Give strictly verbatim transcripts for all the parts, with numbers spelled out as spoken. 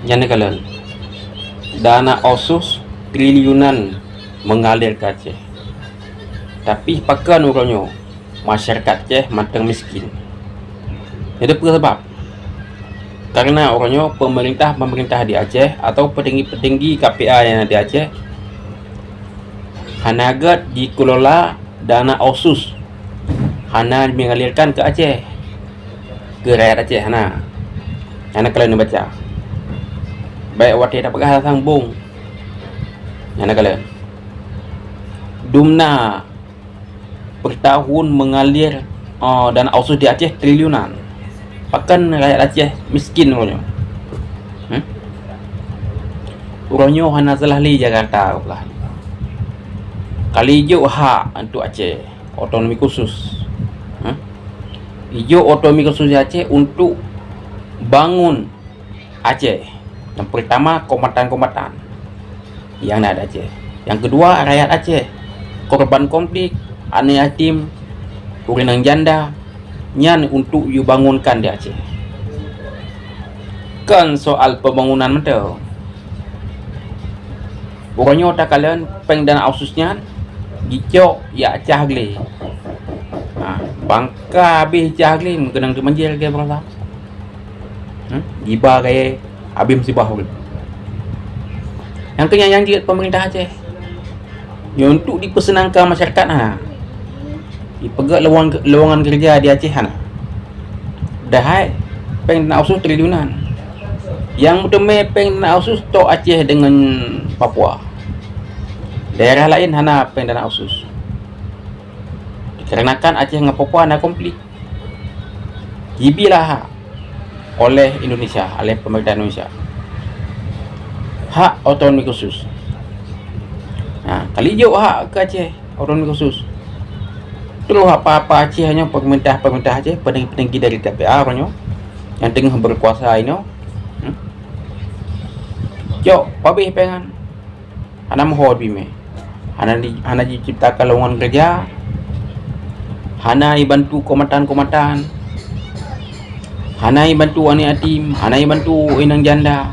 Nyan neukalon, dana otsus triliunan mengalir ke Aceh. Tapi pakon uroe nyoe masyarakat Aceh mantong miskin? Nyan peue sabab? Karena uroe nyoe pemerintah-pemerintah di Aceh atau petinggi-petinggi K P A nyang na di Aceh hana gét jikelola dana otsus, hana mengalirkan ke Aceh, ke rakyat Aceh hana. Hana kalian baca. Baik watée tapeugah sambung. Hana kalian. Dumna per tahun mengalir, oh, dana otsus di Aceh triliunan. Pakon rakyat Aceh miskin uroe nyoe? Hmm? Uroe nyoe hana salah lé Jakarta peugah. Kali jok hak untuk Aceh otonomi khusus. Hmm? Ijok otonomi khusus di Aceh untuk bangun Aceh. Yang pertama, kombatan-kombatan yang na di Aceh. Yang kedua, rakyat Aceh, korban konflik, aneuk yatim, ureuëng nyang janda, nyan untuk jibangunkan di Aceh. Kon soal pembangunan mantong. Uroe nyoe takalon péng dana otsus nyan jicok jak cah glé. Ha, bangka habéh cah glé meukeunong teumanjé lagée baroesa. Hmm? Jiba gaya habéh musibah ureuëng. Nyang keu nyan nyang jeuet pemerintah Aceh. Nyoe untuk dipeuseunangkan masyarakat hana. Dipeugét lowongan, lowongan kerja di Aceh hana. Padahai péng dana otsus triliunan. Nyang meuteumé péng dana otsus tok Aceh deungon Papua. Daerah laén hana péng dana otsus. Dikarenakan Aceh ngon Papua na konflik. Jibilah hak oleh Indonesia, oleh pemerintah Indonesia. Hak otonomi khusus. Nah, kali jok hak ke Aceh otonomi khusus. Terus apa-apa Aceh nyoe, pemerintah-pemerintah Aceh, petinggi-petinggi dari K P A nyoe yang tengah berkuasa inoe. Hmm? Jok, pabeh pengan. Hana meuho bimé. Hana di, hana jiciptakan lowongan kerja. Hana ibantu kombatan-kombatan. Hana ibantu aneuk yatim, hana ibantu inong janda.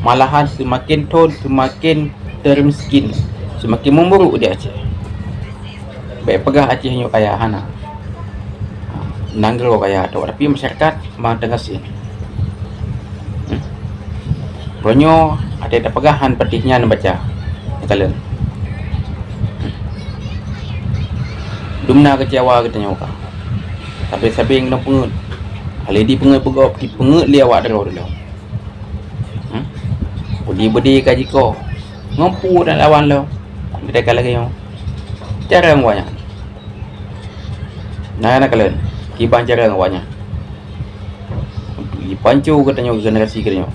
Malahan seumaken thon seumaken teumiskin, seumaken meuburuk di Aceh. Bék peugah Aceh nyoe kaya, hana. Nanggroe kaya tok, tapi masyarakat mantong gasien. Hmm. Uroe nyoe até tapeugah han patéh nyan baca. Takalon. Hmm. Dumna keucewa geutanyoe ka. Sabe-sabe ngon peungeuet. Alé di peungeuet beugop, di peungeuet lé awak droe dulu. Hmm. Budi-budi ka jikoh. Ngon peue dan lawan lom. Geutanyoe ka lagée nyoe. Cara ngon awak nyan. Nah, na kalon, kiban cara ngon awak nyan. Jipanco geutanyoe generasi geutanyoe.